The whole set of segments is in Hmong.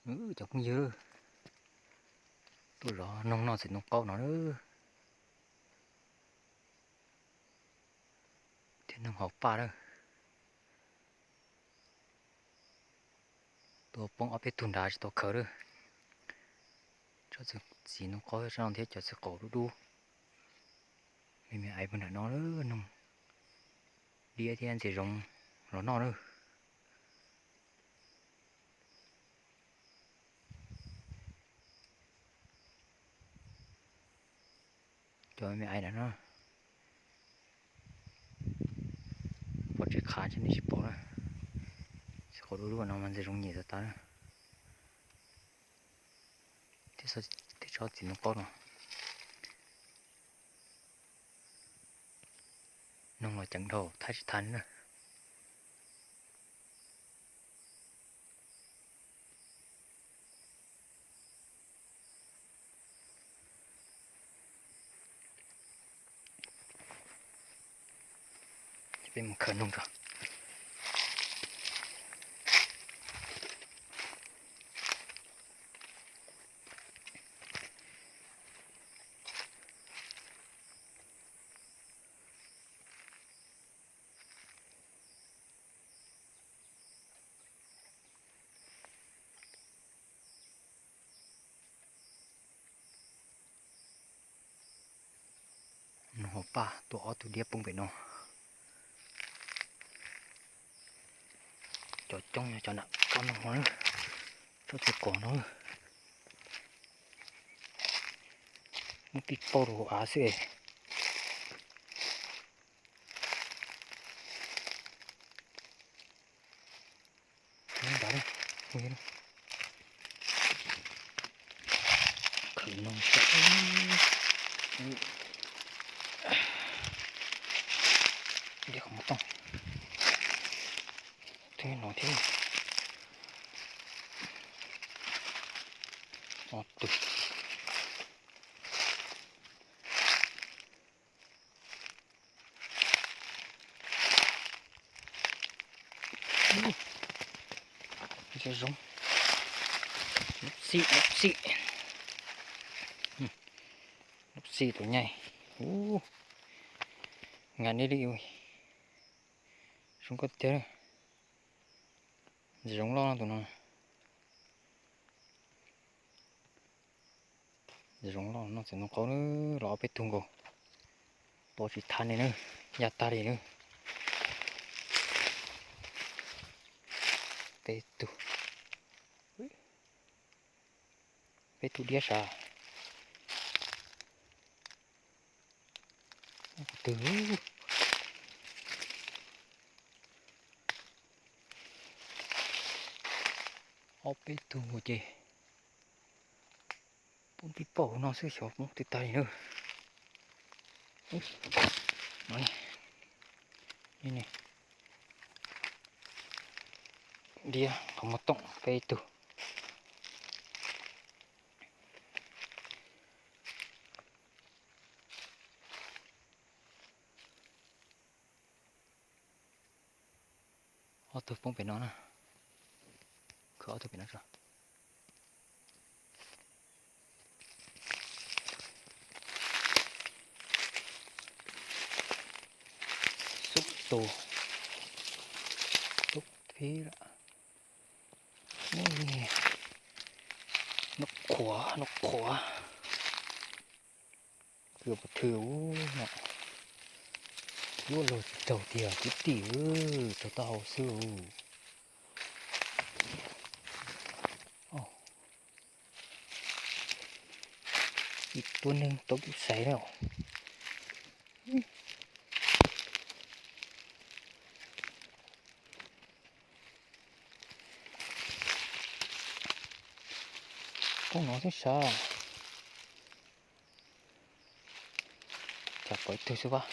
Cov phooj ywg, tuaj zov noog noj txiv ntoo qaub no lawm. Thiab noog hauv paj lawm. Tuaj poob ob peb tug nrad tsis tau khaws lawm. Tsob txiv ntoo qaub tsob no thiab cov txiv qaub dub dub. Me me aiv puag nram no lawm, noog diab thiab ntxias zoov los noj lawm. Cov me me aiv nram no, pom tsis qhav thiab nej tsis pom na. Txiv qaub dub dub no mas ntxias zoov nyiam tas tas na. Thiab tsob txiv ntoo qaub no, noog los ceev dhau, thab tsis thab li na. Ces peb mus khaws noog tso. Noog hauv paj tuaj ob tug diab poob pem no. Cov coob yog cov nram tsob noog no, tsob txiv qaub no. Muab pij pauj rau hauv av xwb. Khwv noog xwb. Diab qhov muag tooj thiab no thiab. Ob tug. Ntxias zoov. Lub xim, lub xim. Lub xim tus nyei. Ub, nqa neb li zoo koj tiag. Ntxias zoov loj tus no. Ntxias zoov loj noj txiv ntoo qaub na, los ob peb tug nkaus. Tua tsis thab li na, ya tag li na. Peb tug, peb tug diab sav. Twg, ob peb tug ces poob pib pauj no xwb xyov poob twg tag li na. Diab qhov muag tooj peb tug. Ob tug poob pem no na. Khwv ob tug pem no tso. Xub tus. Tub pib lawm. Noj qhuav, noj qhuav. Kws pov thwj ub no, yuav luag tsis raug tiag kwv tij, raug taub hau xwb. Ib tug neeg tau kuv xaiv na. Poob no xwb sav. Cas pom ib tug xwb pab.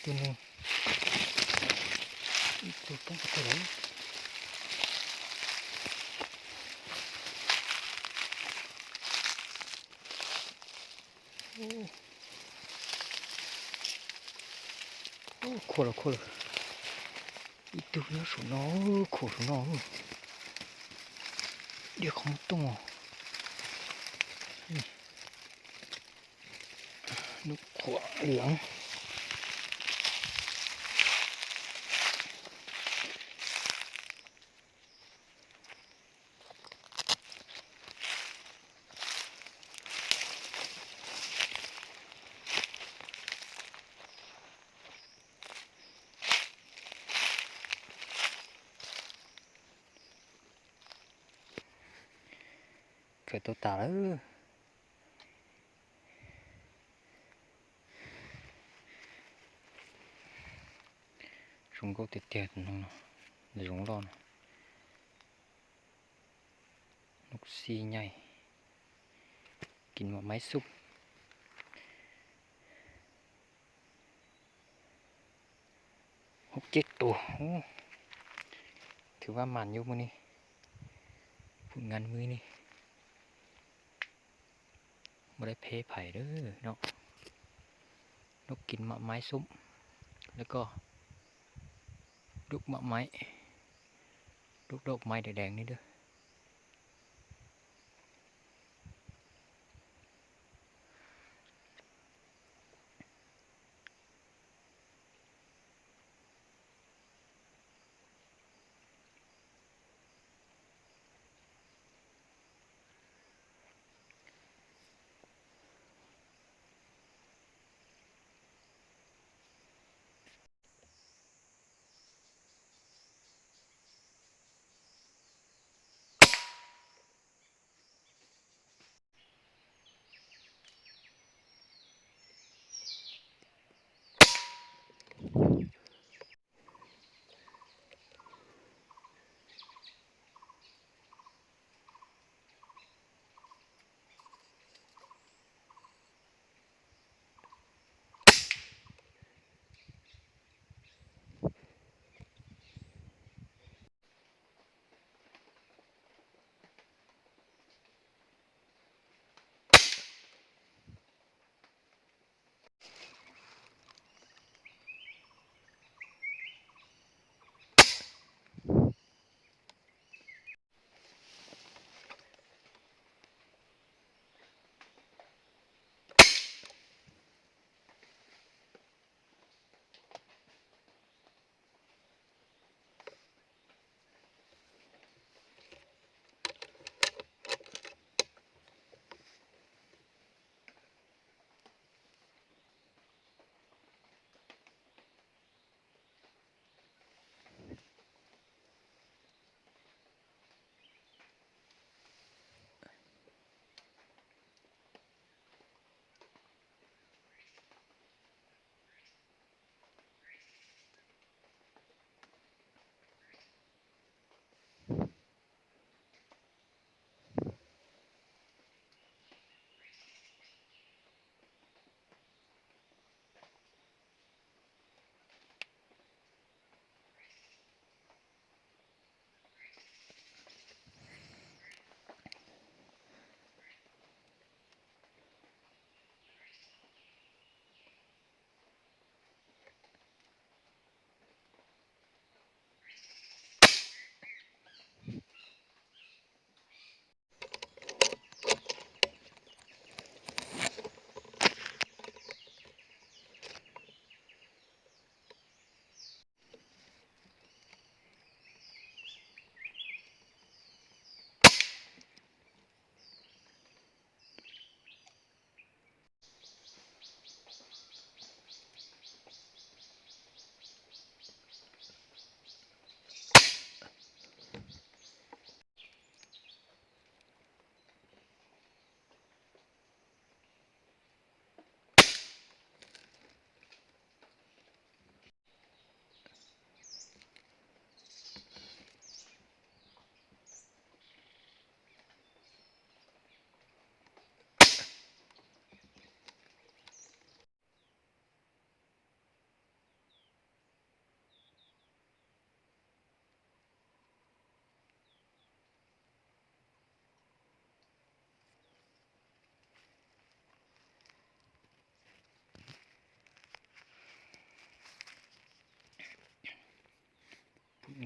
Tus no, ib tug poob qhov twg lawm. Khuam los khuam lawm. Ib tug nyob saum no, khuam saum no. Diaj qhov muag tooj os. Nub khuam lawm. Khaws tau tas lawm. Zoo nkauj tiag tiag tus noog no, zoov loj no. Nub xib nyaij, kis mam maib xub. Hub ceb tus, thwv vaj mam nyub mus ni, phum ngan mus ni. Muaj dab pheb phais lawm no. Nub kis mam maib xub, lawv koj dub mam maib, dub daum maib daim deev ni dab.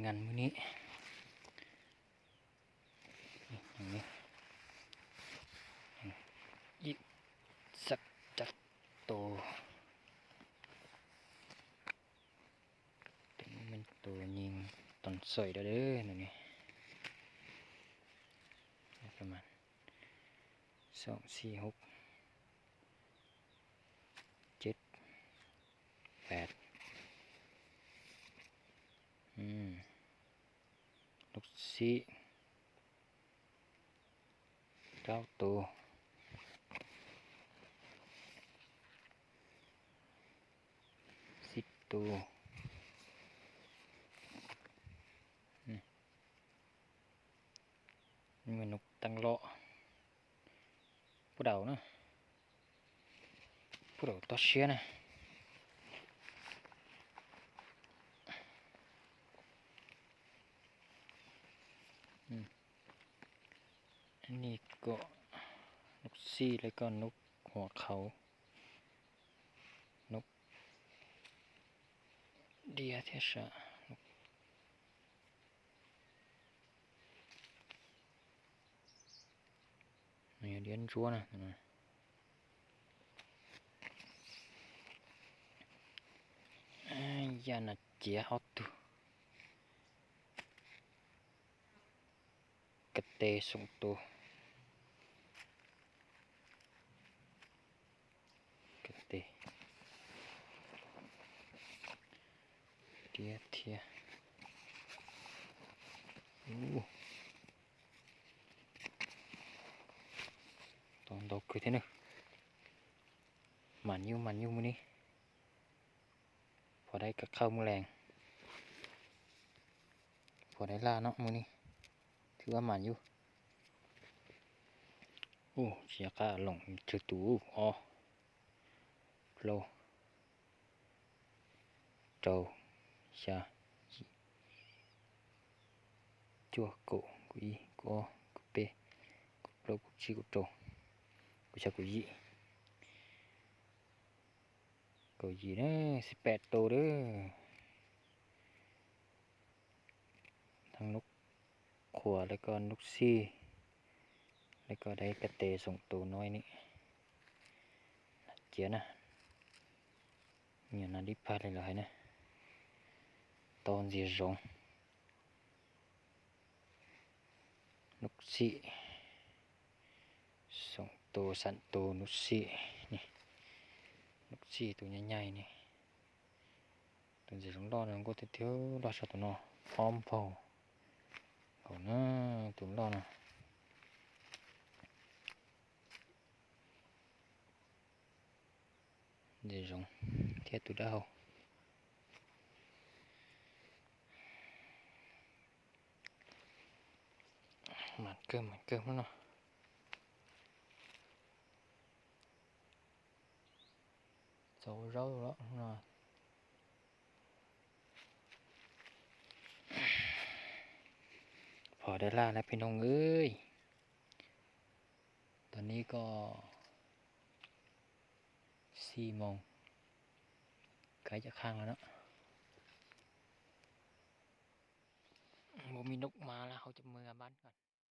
Ngan mus ni, ib xab cab tus, tus nyeej tod xwm da dawb no ne, xoom xib hub ceb pam, lub xib plaub tus, xib tus, nub teeb loj puab daus na, puab daus tob siab na. Ni kom nub xij lawv koj nub huam qhauv, nub diab thiab sas. Diab ntsuab na. Yaj nas ciav ob tug, kas tes xoom tus, kas tes diab thiab. Tau ntau kawg thiab na. Mam nyuj mam nyuj mus ni. Phom dai kav qhawj mus lees, phom dai laj no mus ni. Thwb ob mam yug. Ub, tsis nco qab loos tsawg tus, ob, plaub, rau, xya, yim, cuaj, kaum, kaum ib, kaum ob, kaum peb, kaum plaub, kaum tsib, kaum rau, kaum xya, kaum yim. Kaum yim na, xij pem tus lawm. Thab nub qhuas lawv koj nub xij, lawv koj dai kas tes xoom tus no ni. Nas ciav na, nyuam nas dib pag li lawv hais na. Tau ntxias zoov. Nub xij xoom tus xam tus nub xij ni. Nub xij tus nyaj nyaig ni. Tus ntxias zoov loj no nkuaj tiag tiag, loj tshaj tus no ob npaug nkaus na, tus loj no. Ntxias zoov thiab tus dawb hau. Mas kawg mas kawg hnub no. Txaus ua zaub lawm hnub no. Phom dai laj lawm peb noog. Tam sim no ko xij moos, kav cov qhaj no na. Muaj me nub mas lawv hauv cov mws